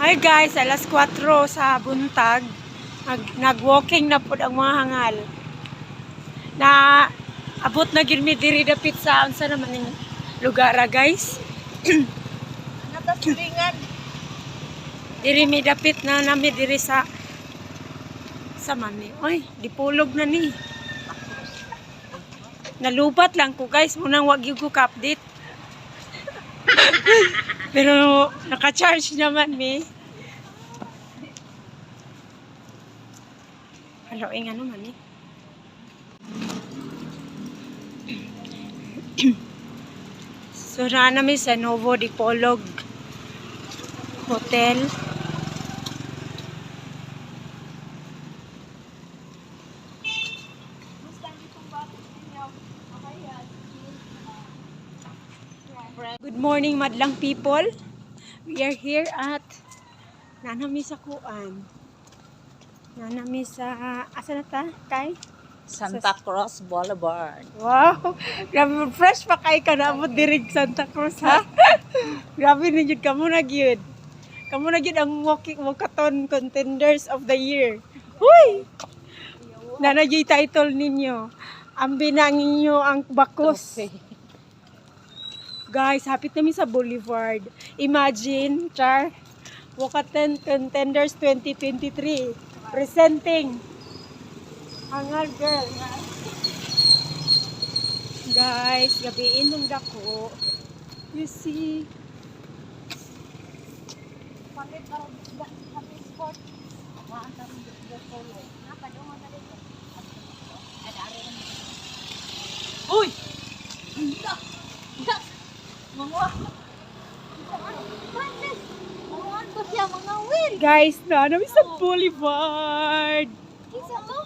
Hi guys, alas 4 sa buntag. Nag-walking na pud ang mga hangal. Na abot na gid mi diri dapit sa unsa naman ning lugar ah, guys. Natasulingan. Diri mi dapit na nami diri sa mami. Oy, dipulog na ni. Nalubat lang ko, guys, munang wag gyud ko ka-update. Pero naka-charge naman mi. Hello, eh, nga naman eh. So, na nami sa Novo Dipolog Hotel. Good morning, madlang people. We are here at nanami sa kuan. Nanami sa asa na ta? Kay? Santa Cruz Boulevard. Wow! Grabe, fresh pa kay ka na mo dirig Santa Cruz, ha? Grabe ninyo kamo na gyud. Kamo na gyud ang walking walkathon contenders of the year. Huy! Nana gyud title ninyo. Ambi na ang inyo ang bakos. Guys, hapit namin sa Boulevard. Imagine, Char, Walkathon Contenders 2023. Presenting Hangal Girl. Guys, gabiin ng dako. You see, Uy! Manguan ko siya, mga will. Guys, na namin sa Boulevard. Kisa to?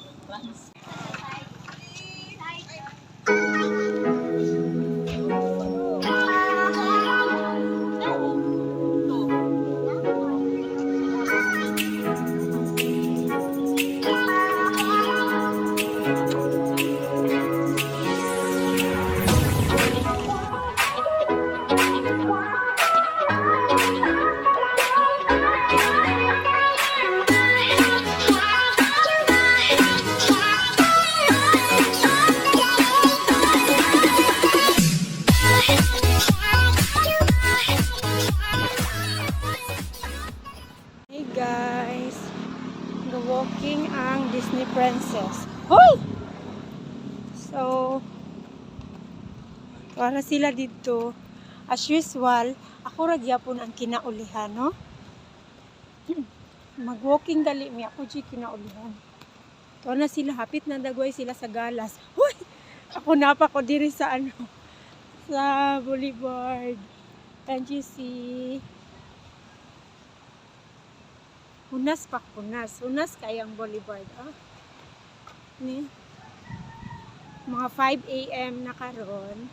Hey guys, the walking ang Disney Princess. Hoy! So, para sila dito. As usual, ako ra gyapon ang kinaulihan, no? Mag-walking gali mi ako di kinaulihan. To na sila hapit na dagway sila sa galas. Hoy! Ako na pa ko diri sa ano sa Boulevard. And you see, hunas pa hunas. Hunas kayang Boulevard. Ah. Ni. Mga 5 a.m. na karon.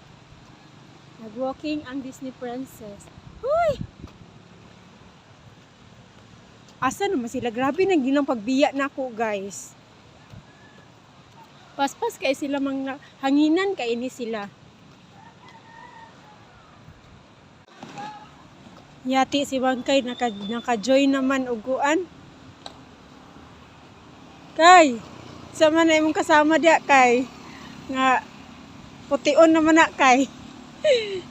Nag-walking ang Disney Princess. Huy! Asa naman sila? Grabe nang ginang pagbiya na ako, guys. Paspas kay sila mga hanginan kay ni sila. Yati si Bangkay naka-join naman uguan. Kay, sa man na imong kasama diya kay nga pution naman na kay.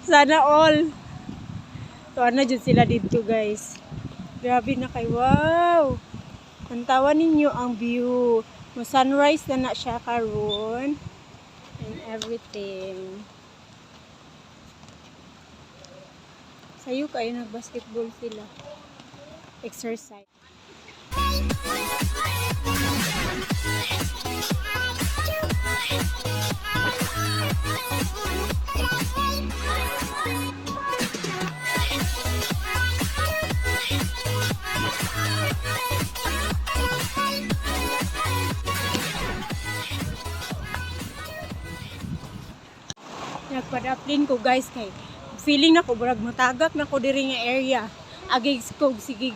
Sana all. So ana jud sila dito, guys. Grabe na kay, wow. Tantawa ninyo ang view. Mo sunrise na na siya karon and everything. Sayo kayo nag-basketball sila. Exercise. Nagpadaplin ko, guys, kay feeling na ko burag matagak na ko diri nga area. Agig ko sige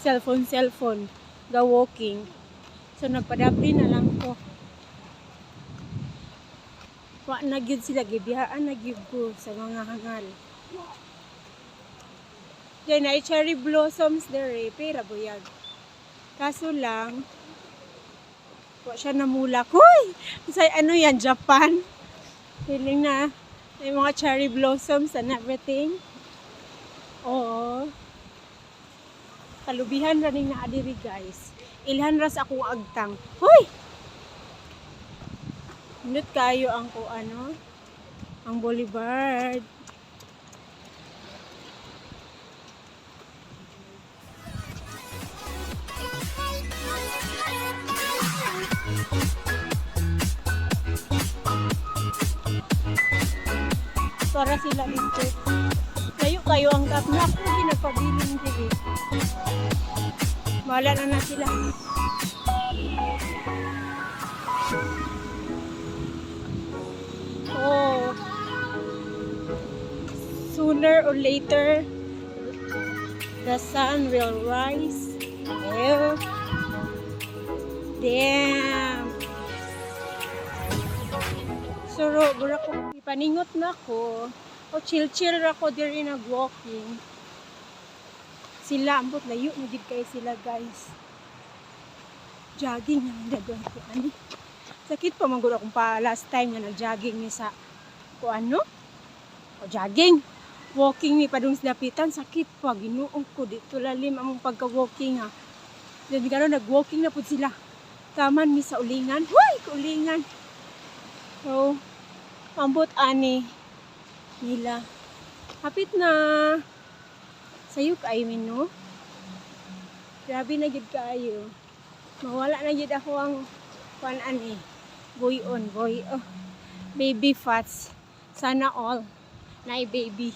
cellphone cellphone ga walking. So nagpadaplin na lang ko. Wa na gyud sila, gibiyaan na gyud ko sa mga hangal. Diyan ay cherry blossoms there eh. Pera buyag. Kaso lang, wa siya namulak. Huy! Say, ano yan, Japan? Feeling na may mga cherry blossoms and everything. Oo. Kalubihan ra ning naa diri, guys. Ilhan ra sa akong agtang. Hoy! Nindot kayo ang ko ano, ang boulevard. Para sila dito. Layo kayo ang gap na ako ginagpabilin diri. Bahala na na sila. Oh. Sooner or later, the sun will rise. Ew. Damn. Suro, bura ko, ipaningot na ko. O chill-chill ra ko diri nag-walking. Sila, ambot layo na gid kay sila, guys. Jogging na lang daghan ko ani. Sakit pa man gud akong pa last time nga nag-jogging ni sa ko ano? O jogging. Walking mi padung sa dapitan, sakit pa, Ginoo ko, dito lalim among pagka-walking ha. Then karon nag-walking na pud sila. Taman mi sa ulingan. Huy, kaulingan. So, ambot ani nila. Hapit na. Sayo kaayo mi, no? Grabe na gid kaayo. Mawala na gid ako ang kuan ani. Boy on, boy. Oh. Baby fats. Sana all. Nay baby.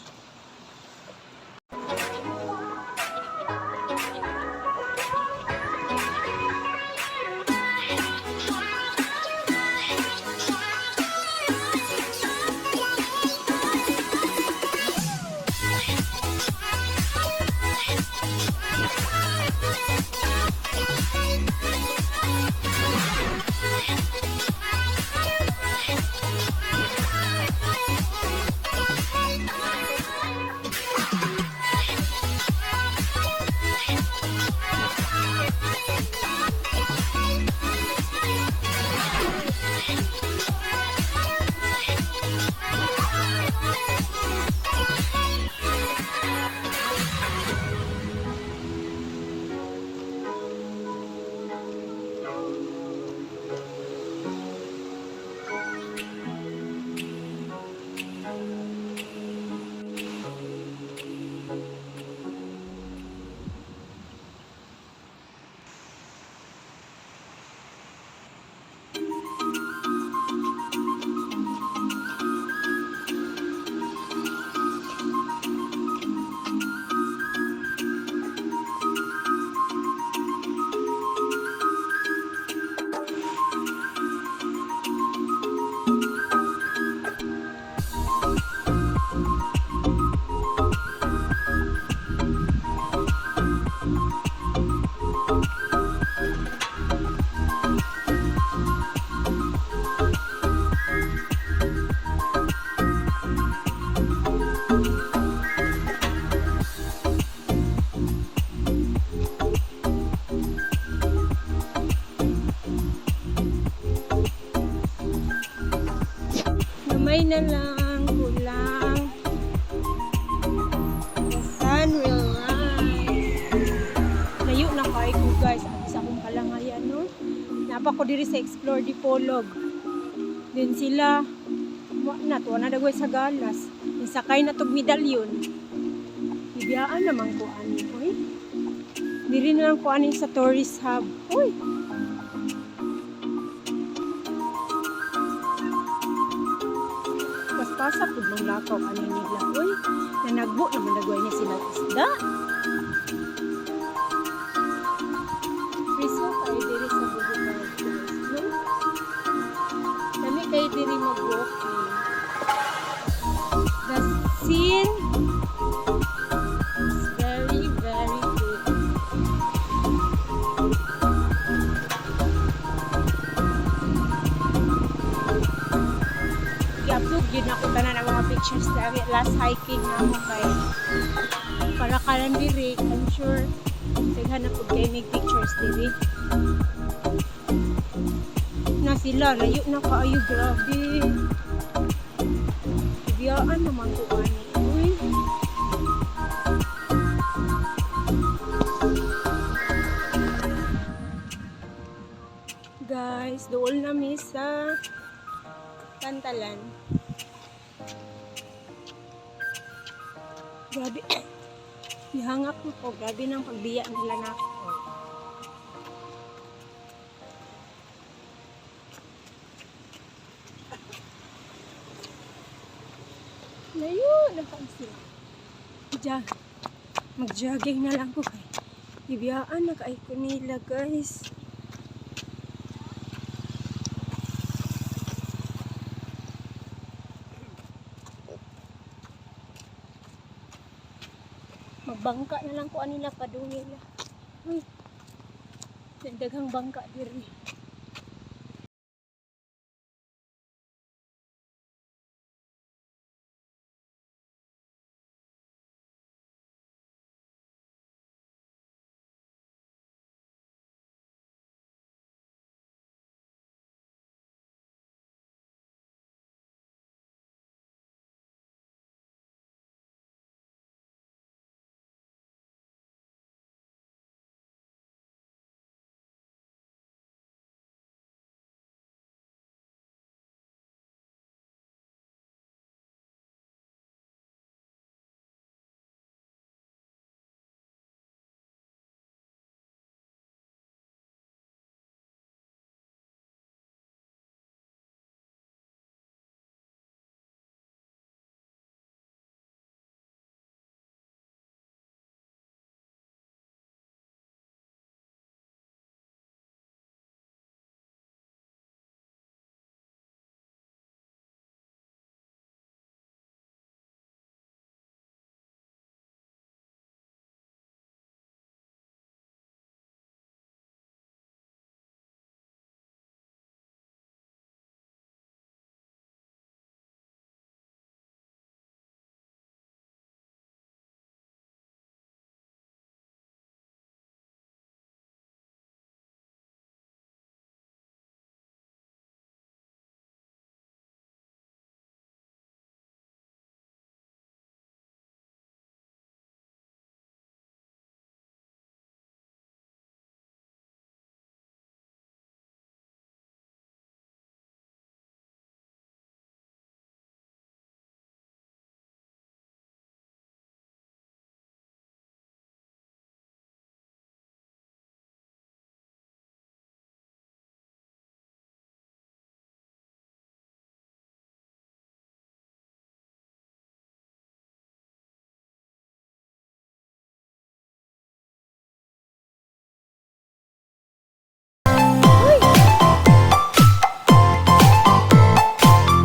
Gamay na lang, kulang. The sun will rise. Layo na kay ko, guys. Ang isa akong kalangayan, no? Napa ko diri sa Explore Dipolog. Din sila, wa na, tuwa na dagway sa galas. Isakay na tog medalyon. Bibiyaan naman ko ani, oy. Diri na lang ko ani sa tourist hub. Uy. Paspasa pud mong lakaw ani nila. Uy, nanagbo naman dagway niya sila isda. Piso kay diri sa Boulevard, guys, no? Dali kay diri mag-walking. The scene is very, very good. I-upload yun ako tanan ang mga pictures lagi last hiking na mo kay Para karan diri, I'm sure daghan na pud kay make pictures diri. Na sila, layo na kaayo, grabe. Biyaan naman ko ani. Uy. Guys, dool na mi sa Tantalan. Grabe. Nihangak mo ko. Grabe ng pagbiya nila na ako. Layo na sila. Diyan. Mag-jogging na lang ko kay. Ibiyaan na kay ko nila, guys. Magbangka na lang ko anila padung nila. Uy. Daghang bangka diri.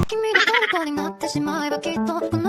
君の虜になってしまえばきっとこの